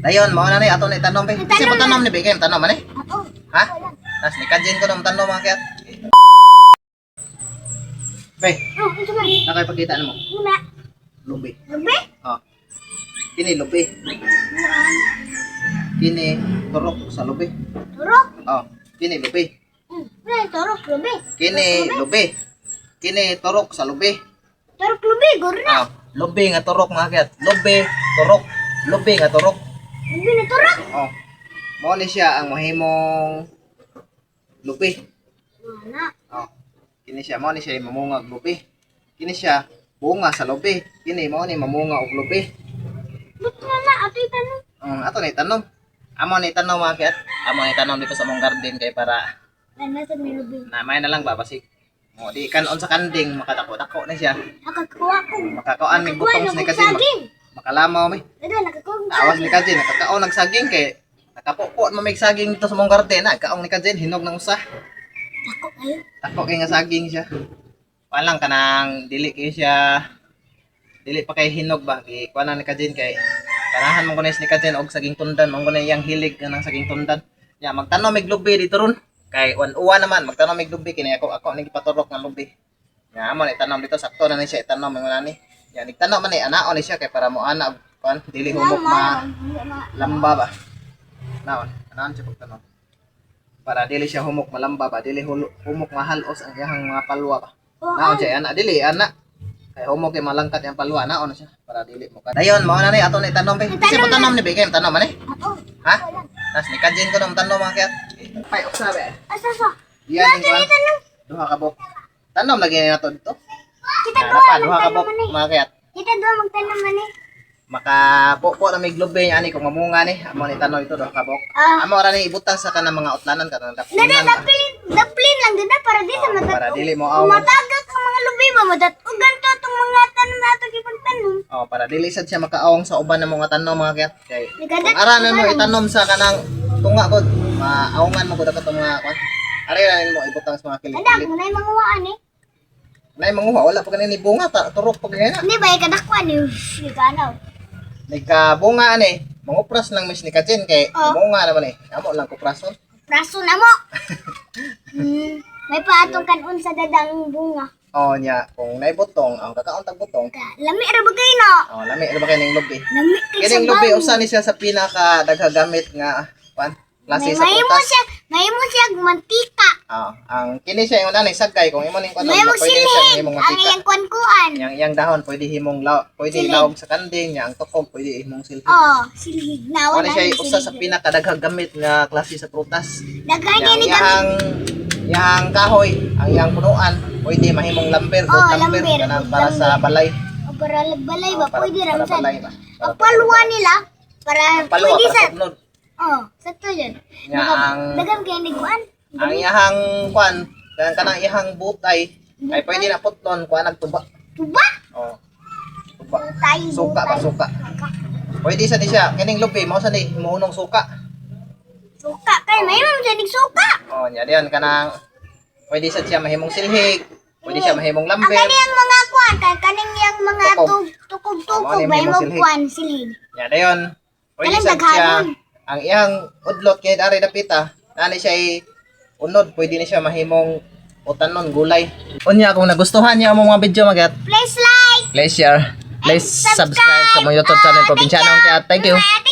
Dayon, mao na ni ato na itanom be. Kasi Itanom tanom ni be kay tanom man eh. Ako. Ha? Tas ni kajin ko ng tanom mga kayat. Be, Oh, unsa man? nakay pagkita nimo. Una. Lubi. Lubi? Oh. Kini lubi. Kini turok sa lubi. Turok. Oh, kini lubi. Wala turok lubi. Kini lubi. Kini turok sa lubi. Turok lubi, gurna. Oh, lubi nga turok mga kayat. Lubi, turok. Lubi nga turok. Lubi na turok. Oh. Mao ni siya ang mahimong lubi. Wala. Oh. Kini siya mao ni siya mamunga og lubi. Kini siya bunga sa lubi. Kini mao ni mamunga og lubi. But na na ato itanom. Ato ni tanom. Amo ni tanom mga kayat. Amo ni tanom dito sa mong garden kay para Wala sa may lubi. na may na lang ba basig. Mo di kanon sa kanding makadako-dako na siya. Nakakuha ko. Makakaon mig butong Nakakuha ni na Kajin. saging. Makalamaw mi. Dada nakakuha og Awas ni saging. Kajin nakakaon nag saging kay nakapupo man mig saging dito sa mong garden na kaong ni Kajin hinog ng usa. Dako kayo. Dako kay nga saging siya. Walang kanang dili kay siya dili pa kay hinog ba gi kuan na ni Kajin kay kanahan man ko na ni Kajin og saging tundan man ko na iyang hilig kanang saging tundan. Ya magtanom mig lubi dito ron kay uwan-uwan naman magtanom mig lubi kini ako ako ni gipaturok nga lubi. Ya amo ni tanom dito sakto na ni siya itanom man ni. Ya nigtanom man ni anaon ni siya kay para mo ana og kuan dili humok ma lamba ba. Naon, anaon siya pagtanom. Para dili siya humok malamba ba, dili humok mahalos ang iyang mga palwa ba. Naon siya ana dili ana. Kay humok kay malangkat yang palwa naon na siya para dili mo ka. Dayon mao na ni ato na itanom be. Kasi mo tanom ni be kay tanom man eh. Ako. Ha? Tas ni kajin ko ng tanom mga kayat. Ay uksa be. Asa sa? Diyan ning kuan. Duha ka bok. Tanom lagi ni nato dito. Kita Na duha pa duha ka magtanom bok man eh. mga kayat. Kita duha magtanom man eh. Makapopo na may globe ani kung mamunga ni amo ni tanom ito duha ka bok. Ah. Amo ra ni ibutang sa kanang mga utlanan kanang Dada daplinan ba. daplin, daplin lang dada para di sa Oh, madat. para dili mo aw. Matagak ang mga lubi ba madat. Og ganto tong mga tanom nato gipagtanom. Oh, para dili sad siya makaawong sa uban ng mga tanom mga kayat. Kay Nagadat- kung ara na mo itanom sa kanang tunga ko, maawngan mo gud katong mga kwan. Ari ra mo ibutang sa mga Dada, kilit-kilit. mo na yung manguhaan eh. Nay manguha wala pa kanini bunga ta, turok pa ganina. Hindi ba, ikadakwan eh. Shhh, Ikaw Nagkabunga ani, mangupras lang mis ni Kajin kay Oh. bunga naman eh. Amo lang kuprason. Praso na mo. May paatong kanon sa dadang bunga. Oh nya, kung naibutong ang kakaon tag butong. Lami ra ba kayo no? Oh, lami ra ba kay ning lubi? Lami kay sa Kining lubi bawo. usa ni siya sa pinaka daghagamit nga kwan, klase May sa mahimo prutas. siya, mahimo siya mantika. Ah, ang kini siya yung nanay sagay kung imo ning kuan Mahimo pwede siya silhig himong ang mantika. iyang kuan-kuan. Yang iyang dahon pwede himong law, pwede Silhig. lawog sa kanding, yang ang tukog pwede himong silhig. Oh, silhig na Ano wala siya ni usa sa silhig. pinakadaghang gamit nga klase sa prutas. Daghan Yang ni gamit. iyang iyang kahoy, ang iyang punuan, pwede mahimong lamber, Oh, good lamber, lamber, kanang good para sa balay. O para balay ba Oh, para, pwede para ramsan. balay ba. Ang palwa nila para Ang palwa pwede para sa sugnod. Oh, sakto yun. Nga ang Daghan kay ni kuan. ang iyang kuan, kanang kanang iyang butay ay pwede na putlon kuan nagtuba. Tuba. Oh. Tuba. Butay. Suka ba butay. suka. Pwede sa ni siya kining lubi mao sa ni himuonong suka. Suka kay may mo sa nig suka. Oh, nya diyan kanang pwede sa siya mahimong silhig, pwede siya mahimong Ang lamber. kaniyang mga kuan kay kaning yang mga Tukog. tug tukog Oh, tukog mao ni may mahimong mo silhig. kuan silhig. Nya dayon pwede Kanang sa siya daghanon. ang iyang udlot kay ari dapita, nani siya ay unod, pwede ni siya mahimong utanon gulay. Unya kung nagustuhan niyo ang mga video magat, Please like please share, please subscribe sa mong YouTube channel Ah, thank Probinsyano you. kaya thank you. Bye.